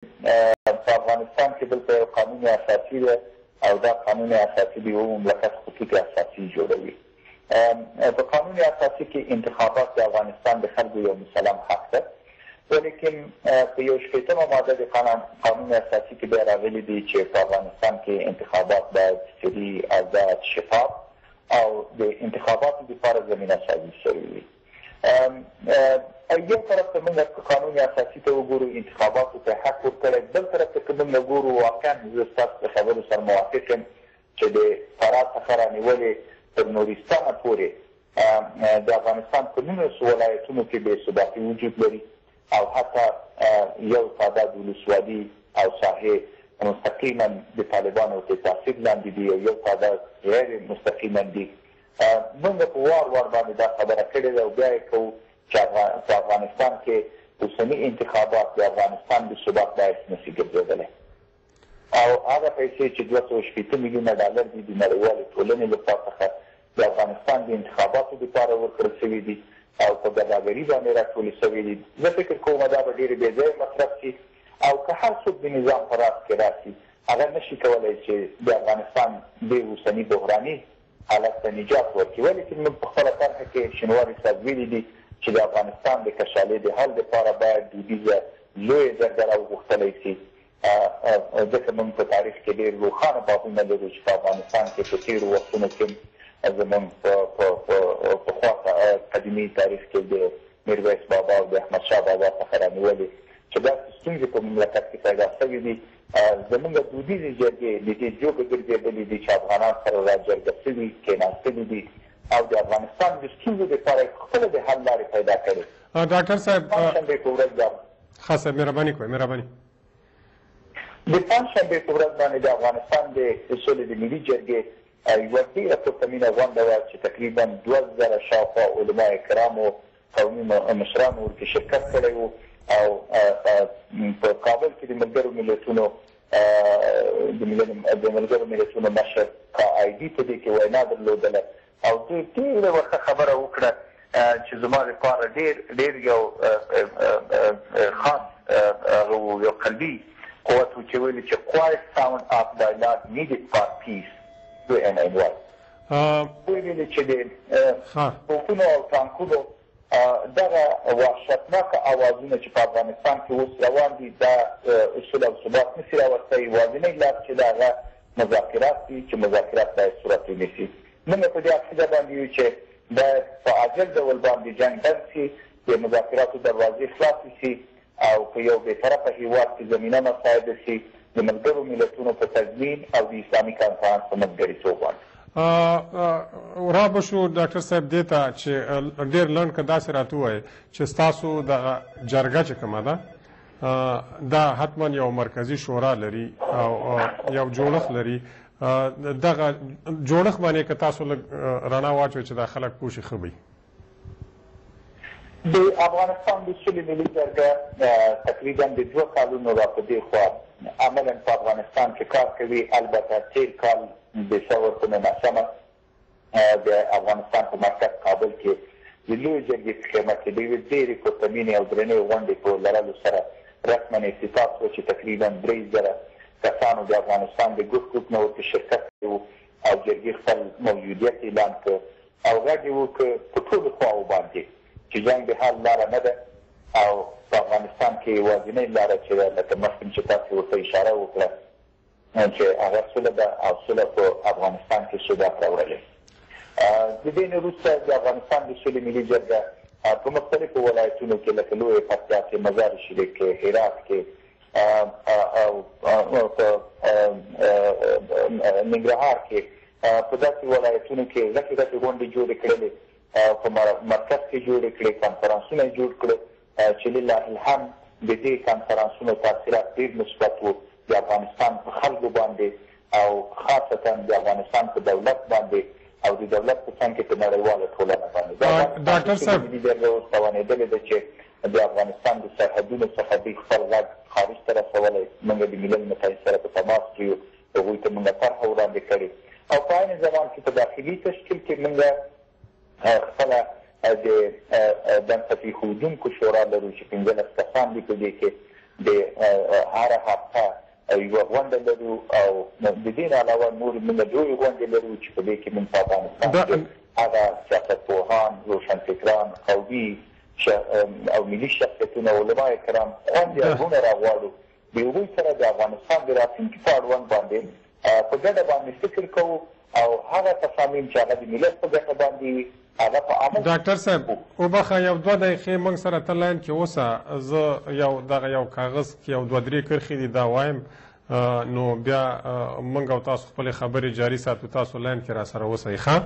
په افغانستان کې دلته یو قانون اساسي دی او دا قانون اساسي د یوه مملکت خطوط اساسي جوړوي. په قانون اساسي کې انتخابات د افغانستان د خلکو یو مسلم حق ده، ولیکن په یو شپېتمه ماده د قانون اساسي کې بیا راغلي دي چې په افغانستان کې انتخابات باید سري، ازاد، شفاف او د انتخاباتو لپاره زمینه سازي شوې وي. یو طرف ته موږ که قانون اساسي ته وګورو، انتخاباتو ته حق ورکړی، بل طرف ته که موږ ګورو، واقعا زه ستاسو د خبرو سره موافق یم چې د فراه څخه رانیولې تر نورستانه پورې د افغانستان په 19 ولایتونو کې بې ثباتي وجود لري او حتی یو تعداد ولسوالي او ساحې مستقیما د طالبانو تر تاثیر لاندې دي او یو تعداد غیر مستقیما دي. موږ په وار وار باندې دا خبره کړې ده او بیا یې کوو چې په افغانستان کې اوسني انتخابات د افغانستان د ثبات باعث نه شي ګرځېدلی او هغه پیسې چې 260 میلیونه ډالر دي د نړیوالې ټولنې له خوا څخه د افغانستان د انتخاباتو لپاره ورکړل شوي دي او په ګداګري باندې راټولې شوې دي، زه فکر کوم دا به ډېرې بې ځایه مصرف شي او که هر څوک د نظام په راس کې راشي، هغه نه شي کولای چې د افغانستان دې اوسني بحراني حالت ته نجات ورکړي. ولیکن موږ په خپله طرحه کې شینواري صاحب ویلي دي چې د افغانستان د کشالې د حل لپاره باید دودیزه لویه جرګه راوغوښتلی شي، ځکه موږ په تاریخ کې ډېر روښانه بابونه لرو چې په افغانستان کې په تېرو وختونو کې زموږ په پخوا قدیمي تاریخ کې د میرویس بابا او د احمدشاه بابا څخه رانیولې چې داسې ستونزې په مملکت کې پیدا شوې دي. زموږ دودیزې جرګې د دې جوګه ګرځېدلې دي چې افغانان سره راجرګه شوي، کېناستلي دي او د افغانستان د ستونزو لپاره یې خپله د حل لارې پیدا کړې. ډاکټر صاحب، پنجشنبې په ورځ د ښه صاحب، مهرباني کوئ، مهرباني. د پنجشنبې په ورځ باندې د افغانستان د سولې د ملي جرګې یوه ډېره پرتمینه غونډه وه چې تقریبا 2000 شاوخوا علماء کرامو، قومي مشرانو ورکې شرکت کړی و او په کابل کې د ملګرو ملتونو د ملګرو ملتونو مشر کا آی ډي په دې کې وینا درلودله او دوی ډېره ورته خبره وکړه چې زما لپاره ډېر ډېر یو خاص هغه و، یو قلبي قوت و چې ویل چې quiet sound of dialogue needed for peace UNNY. ویل چې د توپونو او ټانکونو دغه وحشتناک اوازونه چې په افغانستان کې اوس روان دي، دا اصول او ثبات نشي راوستی. یوازینۍ لار چې ده هغه مذاکرات دي چې مذاکرات باید صورت ونیسي. موږ په دې عقیده باندې یو چې باید په عاجل ډول باندې جنګ بند شي، د مذاکراتو دروازې خلاصې شي او په یو بېطرفه هیواد کې زمینه مساعده شي د ملګرو ملتونو په تضمین او د اسلامي کانفرانس په منځګړیتوب باندې. را به شو ډاکټر صاحب دې ته چې ډېر لنډ که داسې راته ووایې چې ستاسو دغه جرګه چې کومه ده دا حتما یو مرکزي شورا لري او یو جوړښت لري، دغه جوړښت باندې که تاسو لږ رڼا واچوئ چې دا خلک پوه شي ښه به وي. د افغانستان د سولې ملي جرګه تقریبا د 2 کالونو را په دې خوا عملاً په افغانستان کې کار کوي. البته تېر کال د ثور په 19 د افغانستان په مرکز کابل کې د لویې جرګې په خیمه کې د یوې ډېرې پرتمینې او درنې غونډې په لرلو سره رسماً افتتاح شوه چې تقریباً 3000 کسانو د افغانستان د ګوټ ګوټ نه ورته شرکت کړی و او جرګې خپل موجودیت اعلان کړ او غږ یې وکړ په ټولو خواوو باندې چې جنګ د حل لاره نه ده او په افغانستان کې یوازینۍ لاره چې ده، لکه مخکې چې تاسې ورته اشاره وکړه چې هغه سوله ده او سوله په افغانستان کې ثبات راوړلی. د دې نه وروسته د افغانستان د سولې ملي جرګه په مختلفو ولایتونو کې لکه لویې پکتیا کې، مزار شریف کې، هرات کې او په ننګرهار کې په داسې ولایتونو کې غټې غټې غونډې جوړې کړلې، په مرکز کې جوړې کړې، کانفرانسونه یې جوړ کړل چې لله الحمد د دې کانفرانسونو تاثیرات ډېر مثبت وو د افغانستان په خلکو باندې او خاصتا د افغانستان په دولت باندې او د دولت په څنګ کې په نړیواله ټولنه باندې. ډاکټر صاحب، ملي جرګه اوس توانېدلې ده چې د افغانستان د سرحدونو څخه دوی خپل غږ خارج ته رسولی. موږ د ملل متحد سره په تماس کې یو، هغوی ته موږ طرحه وړاندې کړې او په عین زمان کې په داخلي تشکیل کې موږ خپله د بنسټ ایښودونکو شورا لرو چې 15 کسان دي په دې کې. د هره هفته یوه غونډه لرو او د دې نه علاوه نورې موږ لویې غونډې لرو چې په دې کې موږ په افغانستان کې هغه سیاستپوهان، روشنفکران، قومي او ملي شخصیتونه، علما کرام، خوندې او وروڼه راغواړو، د هغوی سره د افغانستان د راتلونکي په اړوند باندې په ګډه باندې فکر کوو او هغه تصامیم چې هغه د ملت په ګټه باندې وي، هغه په عمل. ډاکټر صاحب، وبخښه، یو دوه دقیقې موږ سره ته لاین کې اوسه. زه یو دغه یو کاغذ کې یو دوه درې کرښې دي، دا وایم، نو بیا موږ او تاسو خپلې خبرې جاري ساتو. تاسو لاین کې را سره اوسئ. ښه.